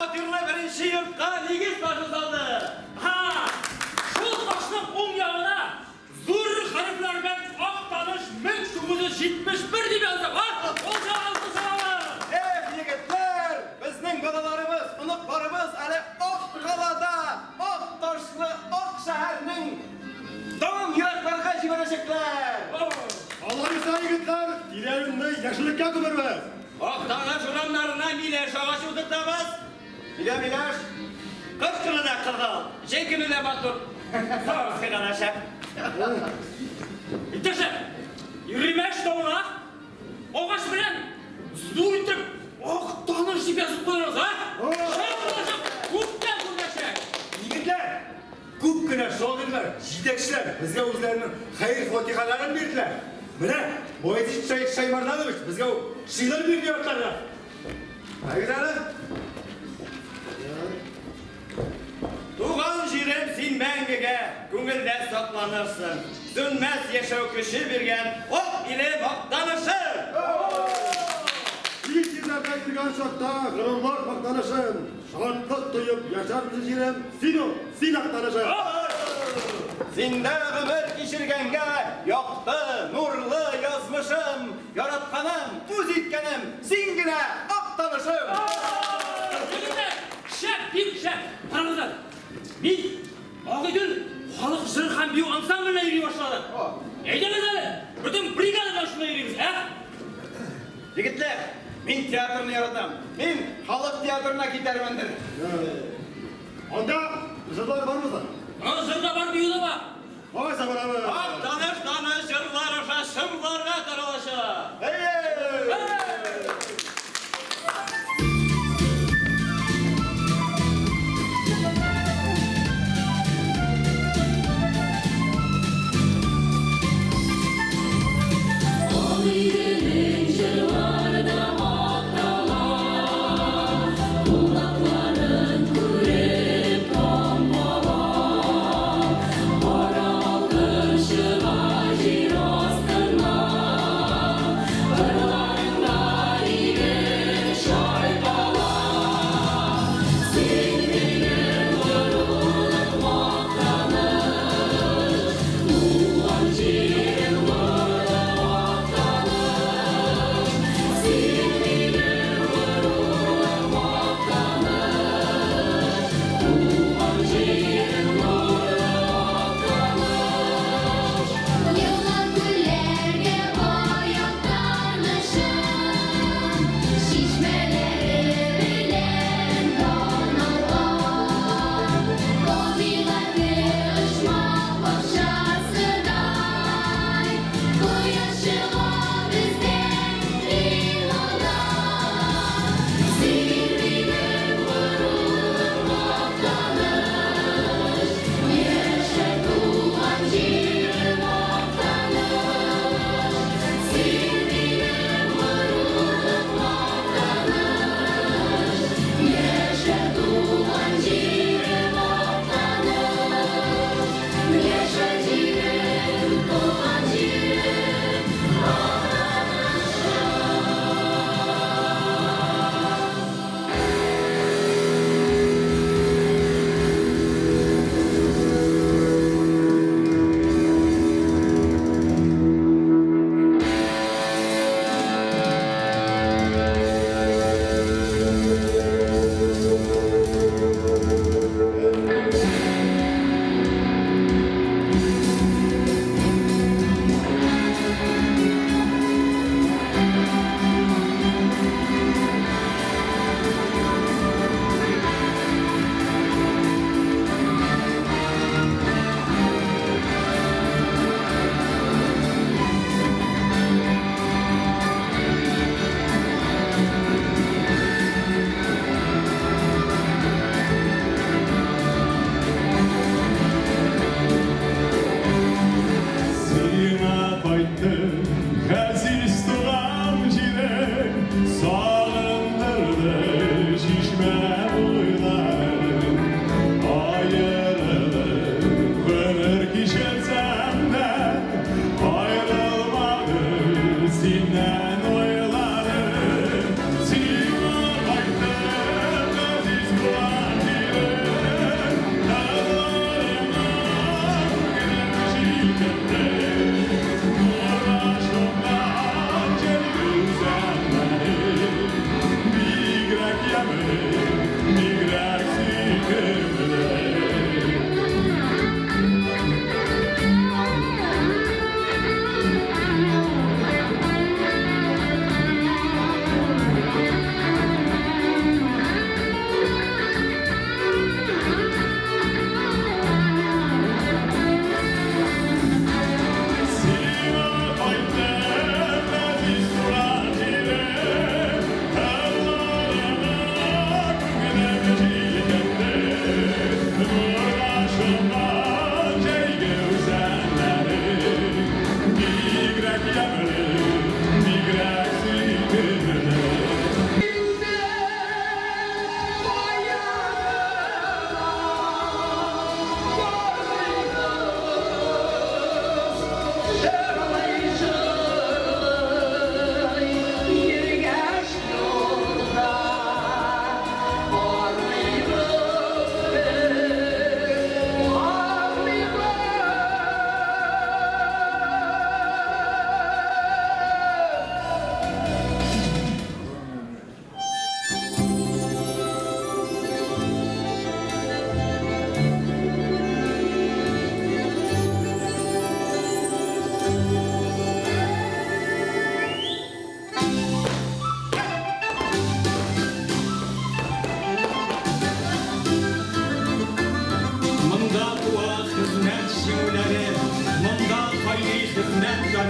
Фатирлы беренче йортка нигез ташы салды. Һа! Шул ташның уң ягына зур хәрефләр белән Актаныш 1971 дип язып, а? Ул җавапны соралар. Эх, егетләр, безнең балаларыбыз, оныкларыбыз әле ак калада, ак ташлы ак шәһәрнең данын еракларга җибәрәчәкләр. Алайса, егетләр, тирә-юньне яшеллеккә күмәрбез. Актаныш урамнарына миләш агачы утыртабыз. Нигә миләш? Кыш көне дә кызыл, җәй көне дә матур. Сарысы гына шәп. Иптәшләр, Иремәш тавына агач белән зур итеп Актаныш дип язып куярбыз, а? Шәп булачак, күптән күренәчәк. Егетләр, Күп кенә шагыйрьләр, җитәкчеләр безгә үзләренең хәер-фатихаларын бирделәр. Менә Баязит Шәех Шәймәрданович безгә шигырь бирде ятларга. Әйдә әле. Туган җирем, син мәңгегә күңелдә сакланырсың. Сүнмәс яшәү көче биргән ак илем Актанышым! Чит җирләрдә йөргән чакта горурлык мактанышым. Шатлык тоеп яшәрмен җирем, син ул, син Актанышым! Синдә гомер кичергәнгә якты, нурлы язмышым, яратканым, үз иткәнем, син генә, Актанышым! Егетләр, шәп, бик шәп! Карагыз әле, мин Агыйдел халык җыр һәм бию ансамбленә йөри башладым. Әйдәгез әле, бөтен бригада белән шунда йөрибез, ә? Егетләр, мин театрны яратам. Мин халык театрына китәрмендер. Анда җырлар бармы соң? Анда җыр да бар, бию дә бар. Алайса барабыз. Актаныш даны җырлар аша чыңларга таралачак. Әйе!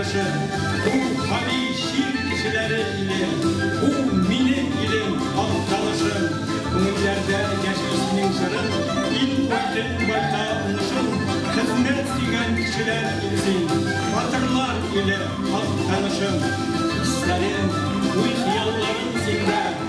Актанышы. Бу фани җир кешеләре иле. Бу минем илем, Актанышым. Күңелләрдә яши синең җырың, Ил куәтен байта уңышың. Хезмәт сөйгән кешеләр иле син. Батырлар иле, Актанышым. Хисләрем, уй-хыялларым синдә.